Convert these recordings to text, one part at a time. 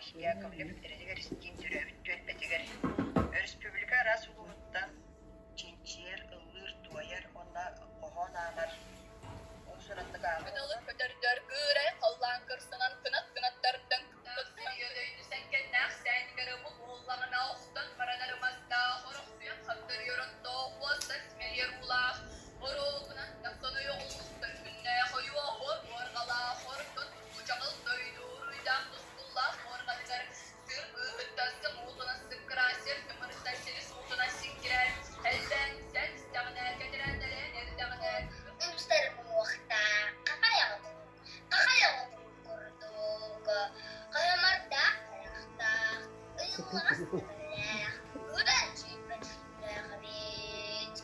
Николаевич Яковлев Эрэдигэр-Истиин төрөөбүт түөлбэтигэр өрөспүүбүлүкэ араас улууһуттан чинчийэр, ыллыыр-туойар уонна хоһоон ааҕар уус-ураннык ааҕар. Кыналык көтөрдөр кыырай халлаан кырсынан кынат кынаттарыттан кыттыһан сэҥкэннээх сээнигэр буоллаҕына охтон баранар мастаах орохсуйан хагдарыйар оттоох уостан симэлийэр уулаах оруобунан тахсан ойоҕолуустар күннээх ойуо оһуор уорҕалаах ордон чаҕыл дойду уруйдаах тускуллаах уорҕатыгар сыр быыһыттан сымуутунан сыккыраан сир тымырыттан силис уутунан сиҥкирээн элбээн сэн истэҕинэ кэтирээн дэлээн эрдэҕинэ Үксэр уҥуохтаах хахай оҕотун, хахай оҕотун курдук хаһымардаах харахтаах, ыйыллаҕас төбөлөөх, ыар чыырбат сүрдээх эбит.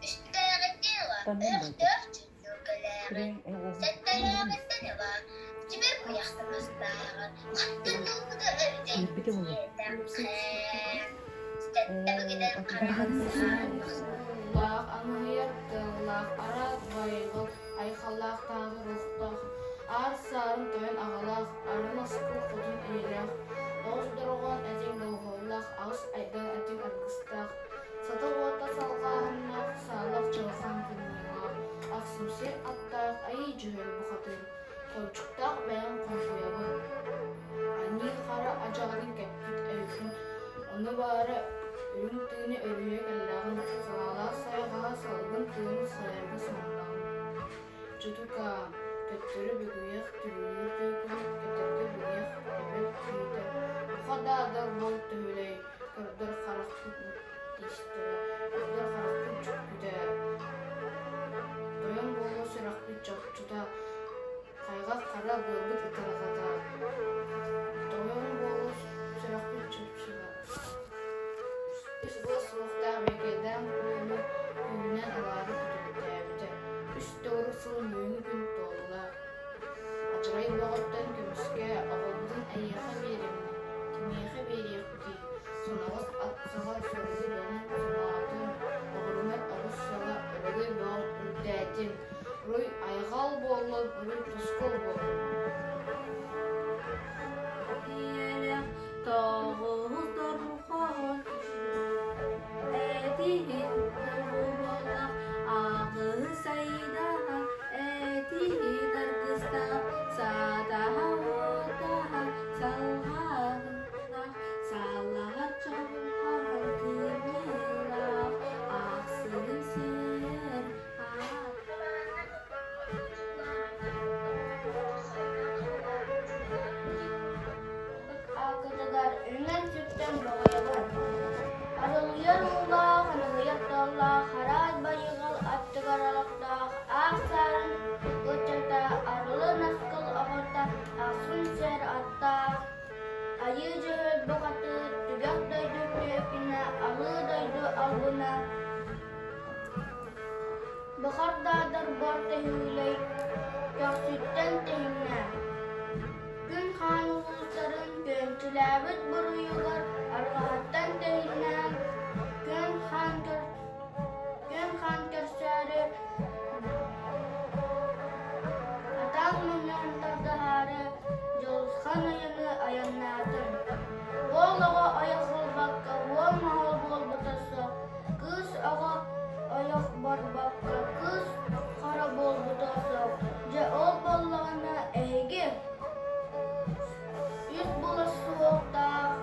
Үстээҕиттэн ыла өһөхтөөх чүннүргэлээҕин, сэттэлээҕиттэн ыла тимир куйах таҥастааҕын хантан ылбыта эбитэй диэтэххэ, сэттэбигинэн хараҕын саан Лаах аҥыһыйар тыаллаах, араат байҕал айхаллаах таҥара рухтаах, аар саарын тойон аҕалаах, арын оскуол хотун ийэлээх, оҕус дорҕоон этиҥ доҕуһуоллаах, аҕыс айдаан этиҥ аргыстаах, сата уота салҕааһыннаах, саалах дьалхаан кымньыылаах, ахсым сир аттаах айыы дьөһүөл бухатыыр, холчуктаах бэйэм хоҥкуйабын. Аньыы хара адьаҕарын кэппит өйгүн, ону баара үрүҥ тыыны өрүһүйэ кэллэҕин, салаалаах сайҕаһа салгын тыыны сайарга сананнаҕым. Чутукаа, төттөрү бүгүйэх түрүлүүр түөкүн, кэтэргэ бүгүйэх эбэт күүтэ, буха даадар буол төһүлэй, көрдөр харахпыт тиистэрэ, көрдөр харахпыт дьүккүтэ, тойон буолуо сүрэхпит чопчута, Хайҕах хара буолбут ытарҕата, тойон буолуо сүрэхпит чопчута. Үс уол суохтаах Бүөкэйдээх Кууну күүһүнэн ылаары күтүрдээбитэ. Үс төгүрүк сыл мүҥү күн туолла. Адьарай бөҕөттөн көмүскэ оҕолбутун эйиэхэ биэриминэ, кимиэхэ биэриэхпитий? Соноҕос ат саҕа соргу дьонун санаатын, оҕурунар оҕус саҕа өрөгөй бөҕөҥ үрдээтин. Уруй айҕал буоллун, уруй тускул буоллун. Ийэлээх тоҕус дорҕоон этиһин доҕуһуоллаах аҕыс айдаҕа этиһин аргыстаах саатаһа уотаһа салҕааһыннаах салаһар чаҕылхай кымньыылаах ахсыһын сиэр Аакытыгар үҥэн-сүктэн боҕуйабын. Арылыйар уулаах, аныгыйар тыаллаах, араас байҕал аттыгар олохтоох аах саарын ыччата арылы наскыл оҕото ахсын сэр аттаах, Айыы Дьөһүөл бухатыыр, түгэх дойду түөкүнэ, алыы дойду албына Бахар даадар бор тэһиилэй, көхсүттэн тэһиҥнээ Күн хаан улуустарын күөмчүлээбит буруйугар арҕаһыттан тэһииннээн, күн хаан күн хаан көрсөөрү атаан мунньан тардыһаары дьулусхан айаны айаннаатым. Уол оҕо ойох ылбакка уол моһол буолбута суох, кыыс оҕо ойох барбакка кыыс хара буолбута суох. Дьэ ол буоллаҕына эһиги үс булас суохтаах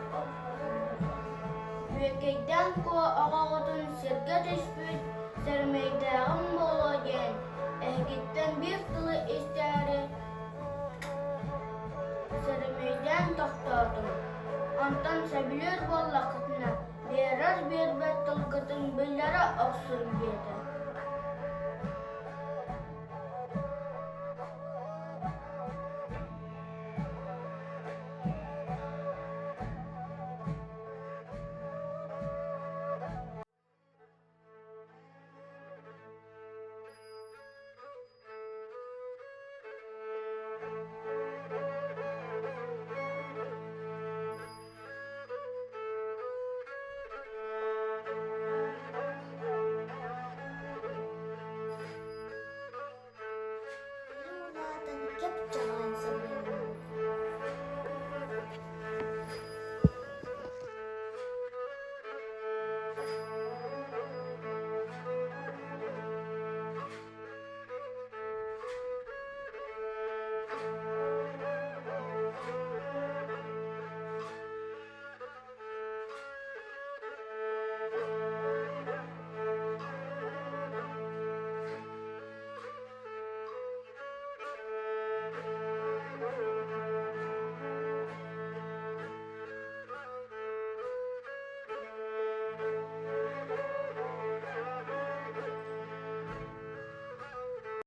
Бүөкэйдээн Куо оҕоҕутун сиргэ түспүт сэрэмэйдээҕим буолуо диэн эһигиттэн биир тылы истээри сэрэмэйдээн тохтоотум. Онтон сөбүлүүр буоллаххытына биэрэр-биэрбэт тылгытын биллэрэ охсуҥ диэтэ.